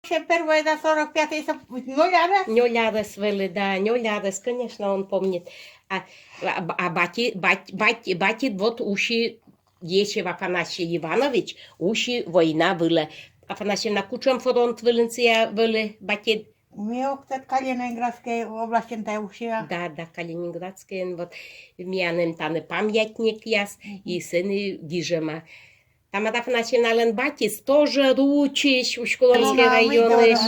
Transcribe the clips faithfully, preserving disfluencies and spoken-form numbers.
Се первой да сорок пятый, со нёль арес. Нёль арес вӧлі, да, нёль арес, конечно, он помнит. А, а, а бати, бать, бать, батьыд вот уси Ечев Афанасий Иванович, уси война вылӧ. Афанасьевна, кутшӧм фронт вылын сія вӧлі батьыд? Ме ог тӧд, Калининградскӧй областьын тай уси. Да, да, Калининградскӧйын, вот, миян эм тані памятникъяс, и сэні гижӧма. Тамара Афанасьевналӧн батьыс тоже ручысь, Усть-Куломскӧй районысь.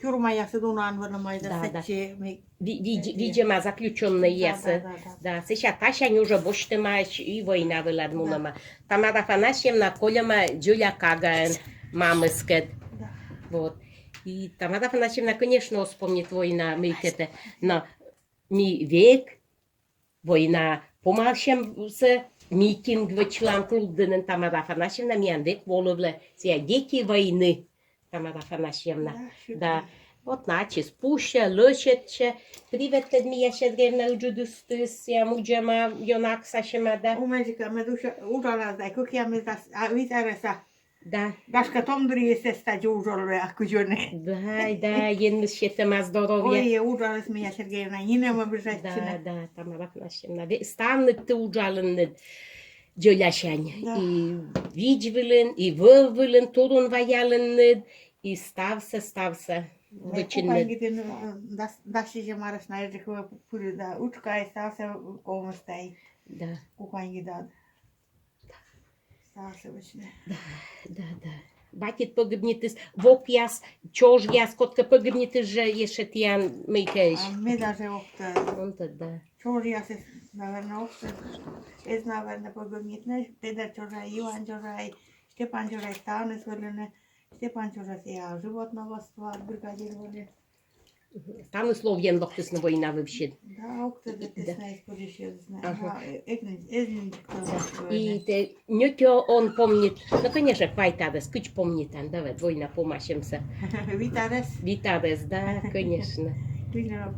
Тюрьмаясыд унаӧн вӧлӧма да. Да, да. Сэтчӧ ми... Видзӧма заключённӧйясӧс. Да, да, да. Да, сэсся тасянь уже босьтӧмаӧсь и война вылад мунӧма. Тамара Афанасьевна кольӧма дзоля кагаӧн мамыскӧд. Да. Вот. И Тамара Афанасьевна, конечно, оз помнит война мыйкӧтӧ. Но ми век война помасьӧмсӧ митинг вӧчлам клуб дінын, Тамара Афанасьевна миян век волывлӧ, сія «Дети войны», Тамара Афанасьевна. Да. Вот начис пусьӧ, лӧсьӧдчӧ. Привет тӧд, Мия Сергеевна, ыджыдыс тіыс, сія мудзӧма, ёна аксасьӧма да. Умежика, мед уджалас да, кӧкъямысдас, а, вит арӧса. Да. Гашкӧ, том дырйи эстӧн тадзи уджалӧ, а кыдз нӧ. Да, да, Енмыс сетӧма здоровье. Ой, уджалас, Мия Сергеевна, нинӧм обижайтчыны. Да, да, Тамара Афанасьевна. Ставныд ті уджалінныд дзолясянь. Да. И видз вылын, и вӧв вылын турун ваялінныд, и ставсӧ, ставсӧ вӧчинныд. Куканьгидын дас сизим арӧс на эждик пырӧ да, учкӧ и ставсӧ ковмис тай. Да. Куканьгидад. Ставсӧ вӧчны. Да, да, да. Батьыд погибнитіс, вокъяс, чожъяс кодкӧ погибнитіс жӧ ещӧ тіян мыйкӧысь. А ме даже ог тӧд. Он тӧд, да. Чожъясыс, наверно, ог тӧд. Эз, наверно, погибнитны. Педӧр чожӧй, Иван чожӧй, Степан чожӧй, ставныс вӧліны. Степан чожӧй сія животноводство бригадир вӧлі. Ставныс ловйӧн локтісны война вывсьыд. Да, ог тӧд, да. Ага. И тэ ньӧти он помнит. Ну, конечно, квайт арӧс, кыдз помнитан, да, вот, война помасьӧмсӧ. Вит арӧс. Вит арӧс, да, конечно. Да,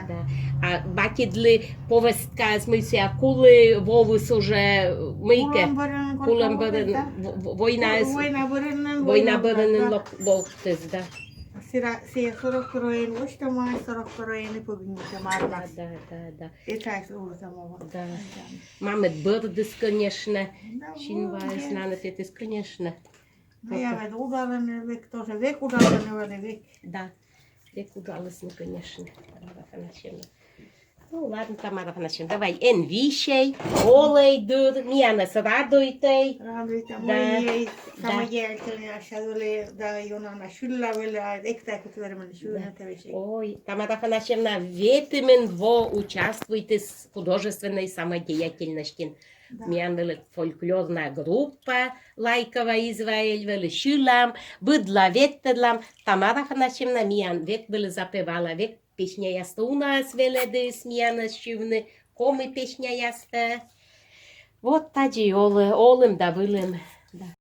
да. А батьыдлы повесткаыс, мый сія кулі, вовыс уже мыйкӧ. Кулӧм бӧрын, войнаыс. Война бӧрын, война бӧрын локтіс, да. Сія сорок вторӧйын восьтӧма, сорок вторӧйын и погибнитӧма. Да, да, да, да. Этайыс улӧ самого. Да. Мамыд бӧрдіс, конечно. Синваыс на нӧ петіс, конечно. Ну, я ведь уджалӧны век тоже, век уджалӧны вӧлі, век. Да. Век уджалісны, конечно. Ну, ладно, Тамара Афанасьевна, давай эн висьӧй, олӧй дыр, миянӧс радуйтӧй. Радуйтӧй, да. Мый ӧй, да. Самодеятельный, а щас вӧлі, да, ёна на сьылла вӧлі, а эктӧй кут верман сьылны, да. Ой, Тамара Афанасьевна ветымын во участвуйтіс художественнӧй самодеятельностьын. Да. Миян вӧлі фольклорная группа «Лайкова Израиль», вӧлі сьылам, быдла ветлӧдлам. Тамара Афанасьевна миян век вӧлі запевала, век песняястӧ унаӧс велӧдіс миянӧс сьывны, коми песняястӧ. Вот тадзи олӧ, олім да вылім. Да.